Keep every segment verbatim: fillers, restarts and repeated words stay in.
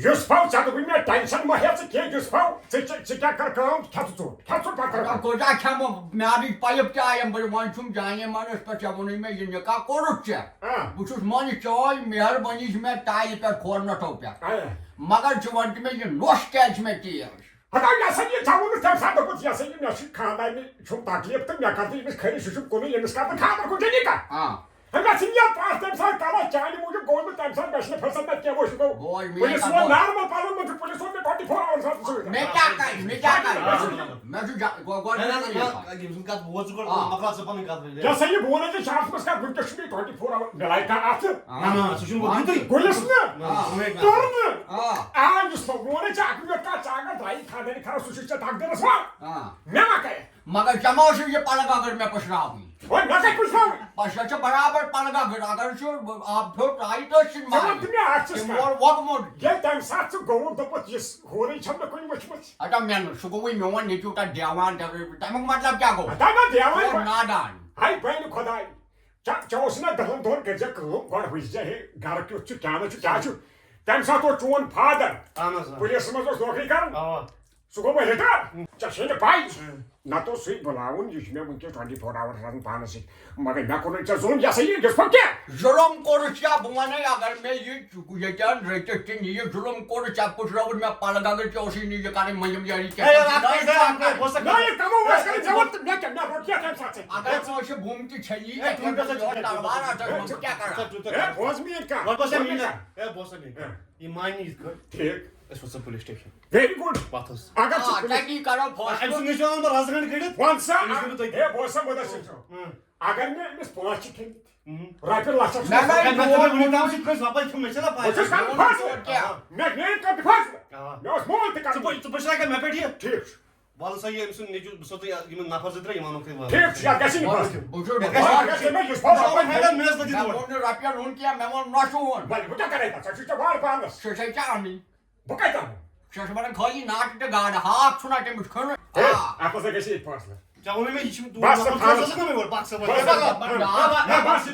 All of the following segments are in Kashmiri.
یُس پھو، ژےٚ دوٚپُے مےٚ ٹینشن مہ ہےٚ ژٕ کینٛہہ، یُس پھو، ژٕ ژٕ ژٕ کیٛاہ کر کٲم، کھےٚ ژٕ ژوٚٹ، کھےٚ ژٕ ژوٚٹ، پتہٕ کر کٲم۔ کوٗتاہ کھٮ۪مہٕ؟ میٛادٕچ پایِپ تہِ آیَم بٔڑ، وۄنۍ چھُم جانے منَس پٮ۪ٹھ، ژےٚ ووٚنُے مےٚ یہِ نِکاح کوٚرُتھ ژےٚ۔ آ۔ بہٕ چھُس منٛز چٲنۍ مہربٲنی چھِ مےٚ ٹایہِ پٮ۪ٹھ کھورنَٹھو پٮ۪ٹھ۔ آ۔ مگر ژٕ وَن تہٕ مےٚ یہِ نوٚش کیٛازِ چھِ مےٚ تیز؟ ہتا، یہِ ہسا یہِ ژےٚ ووٚنُتھ تَمہِ ساتہٕ، دوٚپُتھ، یہِ ہسا یہِ مےٚ چھُ خانٛدارنہِ چھُم تکلیٖف تہٕ مےٚ کر تہٕ ییٚمِس خٲرٕے، سُہ چھُم کُنُے، ییٚمِس کر تہٕ خانٛدر کُنہِ جایہِ نِکاح۔ آ۔ ہے، مےٚ ژھٕنۍ یَتھ پَتھ تَمہِ ساتہٕ کَلَس چانہِ موٗجوٗب گوٚو نہٕ تَمہِ ساتہٕ، مےٚ چھِنہٕ فرصت نَتہٕ کینٛہہ، وۄنۍ چھُ گوٚو۔ بوے، پُلیٖس میٛٲنۍ ووٚن کَتھ۔ نارمل پَلو منٛز چھُ پُلیٖس ووٚن مےٚ ٹُوَنٹی فور آوَرَس آسان سۭتۍ۔ مےٚ کیٛاہ کَرِ؟ مےٚ کیٛاہ کَرِ؟ مےٚ چھُ جا-، گۄ-، گۄڈٕ نہ، نہ، نہ، نہ، نہ، ییٚمہِ سٕنٛز کَتھ بوز ژٕ گۄڈٕ، آ۔ مۄکلاو ژٕ پَنٕنۍ کَتھ ؤنِتھ۔ یہِ ہسا یہِ بہٕ وَنَے ژےٚ شہرَس منٛز کَتھ، وٕنکیٚس چھُ مےٚ ٹُوَنٹی فور آوَر، مےٚ لَگہِ کانٛہہ اَتھٕ۔ آ۔ نہ، نہ، سُہ چھُنہٕ ووٚنمُتٕے۔ گُلِس نہٕ۔ آ۔ تُرنہٕ۔ آ۔ آ، یُس بہٕ وَنَے ژےٚ اَکھ مِنٹ کَتھ، ژٕ اگر درٛایی خانٛدٲری کَرو، سُہ چھُے ژےٚ تقدیٖرَس وَر۔ آ۔ مےٚ ما کَرِ؟ مگر ژےٚ ما اوسُے یہِ پلگہٕ اگر مےٚ پُشراوٕنۍ؟ وۄنۍ مےٚ کَتہِ پُشراوٕنۍ؟ پَتہٕ چھےٚ چھےٚ برابر پلگہٕ اگر، اگر چھُ آب پھیوٚر ترٛایہِ تٔتھۍ سۭتۍ ژےٚ وَن مارٕنۍ۔ تہٕ مےٚ اَتھ چھَس تٔمۍ کَتھ۔ ووٚن وۄگمُت۔ ییٚلہِ تَمہِ ساتہٕ ژٕ گوٚوُکھ دوٚپُتھ یِژھ ہورٕے چھَم نہٕ کُنہِ وٕچھمٕژ۔ ہَتا مےٚ نہٕ، سُہ گوٚوُے میون نیٚچوٗ تَتھ دیوان، تَمیُک مطلب کیٛاہ گوٚو؟ ہَتا نہ دیوان ژٕ اوس پَتہٕ۔ نادان۔ ہَے بَنہِ خۄداے۔ ژےٚ، ژےٚ اوس نہ دَہَن دۄہَن کٔرۍ زِ کٲم، گۄڈٕ وٕچھ زِ ہے گَرٕ کیُتھ چھُ، کیٛاہ نہ چھُ، کیٛاہ چھُ۔ تَمہِ ساتہٕ اوس چون فادر اہن حظ، آ۔ پُلیٖسَس منٛز اوس نوکری کَران۔ اَوا۔ سُہ گوٚو وۄنۍ رِٹایَر۔ ژےٚ چھے نہٕ پَے۔ نَتہٕ اوس سُے بُلاوُن، یہِ چھُ مےٚ وٕنکیٚس ٹُوَنٹی فور آوَرٕز روزان پانَس سۭتۍ۔ مگر مےٚ کوٚر نہٕ ژےٚ ظُلُم، یہِ ہسا یہِ یُس پٲٹھۍ کینٛہہ۔ ظُلُم کوٚرُتھ یا بہٕ وَنَے، اگر مےٚ یہِ ییٚتٮ۪ن رٔٹِتھ تہِ نِیہِ، ظُلُم کوٚرُتھ ژےٚ پُشرٲوُتھ مےٚ پَلہٕ گگر ژےٚ اوسُے نہٕ یہِ کَرٕنۍ مٔنٛزِم یٲری ہے، کینٛہہ۔ یار، اَتھ کیٛاہ زِ، اَتھ کیٛاہ، بہٕ وَسَکھ نہ، یہِ کَمو وَسہِ کَرٕنۍ ژےٚ ووٚن تہٕ مےٚ کیٛاہ، مےٚ روٚٹ کیٛاہ تَمہِ ساتہٕ ژےٚ؟ اگر کٲنٛسہِ بُم تہِ چھَیی، ہے، تُہۍ گژھو ژٕ تلوار اَتھ ہے، منٛز، ژٕ کیٛاہ کَران؟ ژٕ، ژٕ، ہے، بوز میٛٲنۍ کَتھ، وۄنۍ بوز بوز میٛٲنۍ میٛٲنۍ کَتھ۔ کَتھ۔ ہے، بوز سا میٛٲنۍ کَتھ۔ ٹھیٖک۔ أسۍ وَسو پُلیٖس سٹیشن۔ Very good۔ پَتھ حظ۔ اگر آ، ژٕ پُلیٖس تَتی کَرو فٲصلہٕ۔ أمۍ سُنٛد نِش آو بہٕ رَزٕ گنٛڈ کٔڑِتھ۔ وَن سا، أمِس گٔے نہٕ تٔتی۔ ہے، بوز سا مُدثر صٲب۔ اۭں۔ اگر مےٚ أمِس پانٛژھ چھِ کھیٚمٕتۍ، اۭں۔ رۄپیہِ لَچھ چھِ نہ، نہ، کھیٚمٕتۍ۔ یہِ ووٚن مےٚ، مےٚ چھِ پَے۔ بہٕ چھُس کَران فٲصلہٕ۔ آ۔ مےٚ، میٛٲنۍ کَتھ چھِ فٲصلہٕ۔ آ۔ مےٚ اوس مول تہِ ژٕ کَرُن۔ پُش-، ژٕ پُشراوکھ مےٚ پٮ۪ٹھ یہِ؟ ٹھیٖک چھُ۔ وَلہٕ سا، یہِ أمۍ سُنٛد نیٚچوٗ، بہٕ سوزٕ یہِ، یِمَن نفر زٕ ترٛےٚ، یِم اَنوکھ تُہۍ وَلہٕ۔ ٹھیٖک چھُ، یَتھ گژھِ نہٕ فٲصلہٕ۔ بہٕ چھُس یَتھ گژھِ نہٕ، یَتھ گژھِ نہٕ، یُس فٲصلہٕ وۄنۍ ہٮ۪کَن میٚژ لٔگِتھ مےٚ اور۔ ووٚن نہٕ رۄپیَن ہُنٛد کینٛہہ، مےٚ ووٚن نۄشہِ ہُنٛد۔ وَلہٕ، بہٕ کیٛاہ کَرٕ تَتھ؟ سۄ چھُے ژےٚ وارٕ پانَس۔ سۄ چھے ژےٚ اَنٕنۍ۔ بہٕ کَتہِ اَنہٕ؟ سۄ چھِ وَنان خٲلی ناٹہٕ تہٕ گاڈٕ، ہاکھ چھُنہ تٔمِس کھیوٚن۔ ہے، آ۔ اَتھ ہسا گژھِ یہِ فٲصلہٕ۔ ژےٚ ووٚنُے مےٚ، یہِ چھُنہٕ تور بس، نفر، بس۔ ژٕ ژٕ کَمٕے ووٚن، پَکھ ژٕ وۄنۍ۔ بس، ہے، بس، بس، ہے، بس۔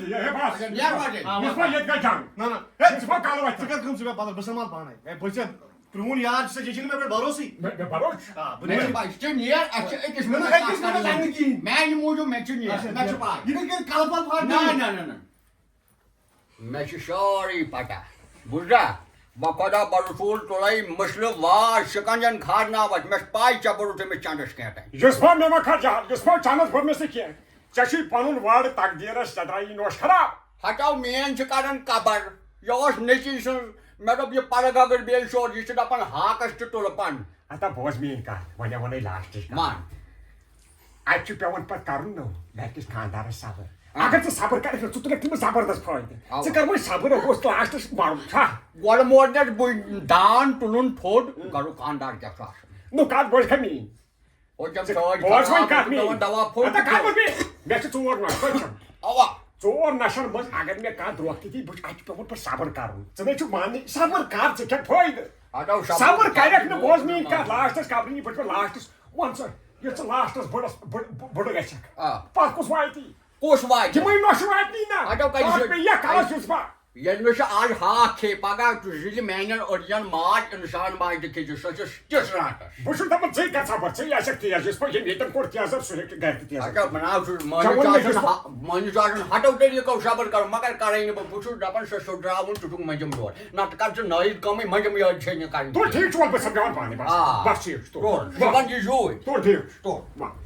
اچھا، نیرٕ وۄنۍ تیٚلہِ۔ آ، یِتھ پٲٹھۍ ییٚتہِ گژھِ جنگ۔ نہ، نہ۔ ہے، ژٕ ما کَلہٕ وَتہِ؟ ژٕ کَر کٲم، ژٕ بیٚہہ پَتہٕ، بہٕ سَمبال پانَے۔ ہے، بہٕ ژےٚ پرٛون یار چھُسے، ژےٚ چھُے نہٕ مےٚ پٮ۪ٹھ بھروسٕے۔ مےٚ، مےٚ بھروسہٕ؟ آ، بہٕ مےٚ چھِ نیرٕ۔ پَے، ژٕ نیر، اَسہِ چھِ أکِس نہ، نہ، مِنٹَس أکِس کَتھ مِنٹَس کَرٕنۍ۔ لَگہِ نہٕ کِہیٖنۍ۔ میٛانہِ موٗجوٗب مےٚ چھِ نیر، اچھا، مےٚ چھِ پَے۔ یہِ نہٕ کینٛہہ، کَلہٕ پَلہٕ پھاٹناوُن۔ نہ، نہ، نہ، نہ۔ مےٚ چھِ سٲرٕے پَتہ۔ بوٗزتھا؟ بہٕ خۄدا بہٕ رسول تُلَے مٕسلہٕ واش شِکنجَن کھارناوَتھ۔ مےٚ چھِ پَے ژےٚ بوٚرُتھ أمِس چَندَس کینٛہہ تام۔ یُس پَتہٕ مےٚ ما کھار جان، یُس پَتہٕ چَندَس بوٚر مےٚ سۭتۍ کینٛہہ۔ ژےٚ چھُے پَنُن وارٕ تقدیٖرَس، ژےٚ درٛایی نوش خراب۔ ہَتاو میٛٲنۍ چھِ کَران قبر۔ یہِ اوس نیٚچی سٕنٛز، مےٚ دوٚپ یہِ پَلہٕ گگر بیٚیہِ سیوٚد، یہِ چھِ دَپان ہاکَس تہِ تُلہٕ پَن۔ ہتا بوز میٛٲنۍ کَتھ، وۄنۍ وَنے لاسٹٕچ کَتھ۔ وَن۔ اَتہِ چھُ پٮ۪وان پَتہٕ کَرُن نو، گَرِکِس خانٛدارَس صبر۔ آ۔ اگر ژٕ صبر کَرَکھ نہٕ، ژٕ تُلَکھ تٔمِس زبردست فٲیدٕ۔ اَوا۔ ژٕ کَر وۄنۍ صبر، اوس لاسٹَس مَرُن، چھا؟ گۄڈٕ مورنٮ۪تھ بہٕ دان تُلُن تھوٚد، گَرُک خانٛدار کیٛاہ چھُ آسان؟ نو کَتھ بوز کھا میٛٲنۍ۔ ہو، تِم ژٕ سٲرۍ بوز وۄنۍ کَتھ میٛٲنۍ۔ دَوا پھوٚل ہتا تہِ کَتھ کھیوٚو۔ بوز میٛٲنۍ؟ مےٚ چھِ ژور نَفر، کٔژ چھَم؟ اَوا۔ ژور نَشَن منٛز اگر مےٚ کانٛہہ دھوکہٕ تہِ دی، بہٕ چھُ، اَتہِ چھُ پٮ۪وان پَتہٕ صبر کَرُن۔ ژٕ نَے چھُکھ ماننٕے، صبر کَر، ژٕ کھٮ۪کھ فٲیدٕ۔ ہَتو صبر صبر کَرٮ۪کھ نہٕ، بوز میٛٲنۍ کَتھ، لاسٹَس قبرِ یہِ پٲٹھۍ پٮ۪ٹھ لاسٹَس وَن ژٕ، ییٚلہِ ژٕ لاسٹَس بٔڑَس، بٔڑ-، بٔڑ گژھکھ، آ۔ پَتھ کُس واتی؟ کُس واتی؟ یِمَے نۄشہِ واتی نہ۔ ہَتو کَتہِ پَتھ چھُ؟ پیٚیہِ یا کَلَس یُس بَ-، ییٚلہِ مےٚ چھُ آز ہاکھ کھے، پَگاہ تُج ییٚلہِ میٛانٮ۪ن أڈجَن ماز اِنسان ماجہِ تہِ کھیٚیہِ، سۄ چھِ تِژھ رانٛٹَس۔ بہٕ چھُس دَپان، ژٕے کَر صبر، ژٕے آسٮ۪کھ تیز، یِتھ پٲٹھۍ ییٚمۍ ییٚتٮ۪ن کوٚر تیزَر، سُہ ہیٚکہِ گَرِ تہِ تیزَر اچھا، کٔرِتھ۔ بَناو سُہ، ژےٚ مٲنِو ووٚن ژٕ مےٚ آسَن یُس ہا-، مٲنِو ژٕ آسَن ہَتو طٔریٖقو صبر کَرُن، مگر کَرَے نہٕ بہٕ، بہٕ چھُس دَپان، سُہ سُہ درٛاوُن، ژٕ چھُکھ مٔنٛزِم یور۔ نَتہٕ کَر ژٕ نٲیِد کٲمٕے، مٔنٛزِم یٲرۍ چھے نہٕ کَرٕنۍ تُل، کینٛہہ۔ ٹھیٖک چھُ، وَلہٕ بہٕ سَمجھاوَن پانَے، بَس۔ آ۔ بَس، ٹھیٖک چھُ، تُل۔ تُل، وَلہٕ۔ صُبحَن یی زوٗرۍ۔ تُل، ٹھیٖک چھُ۔ تُل۔ وَلہٕ۔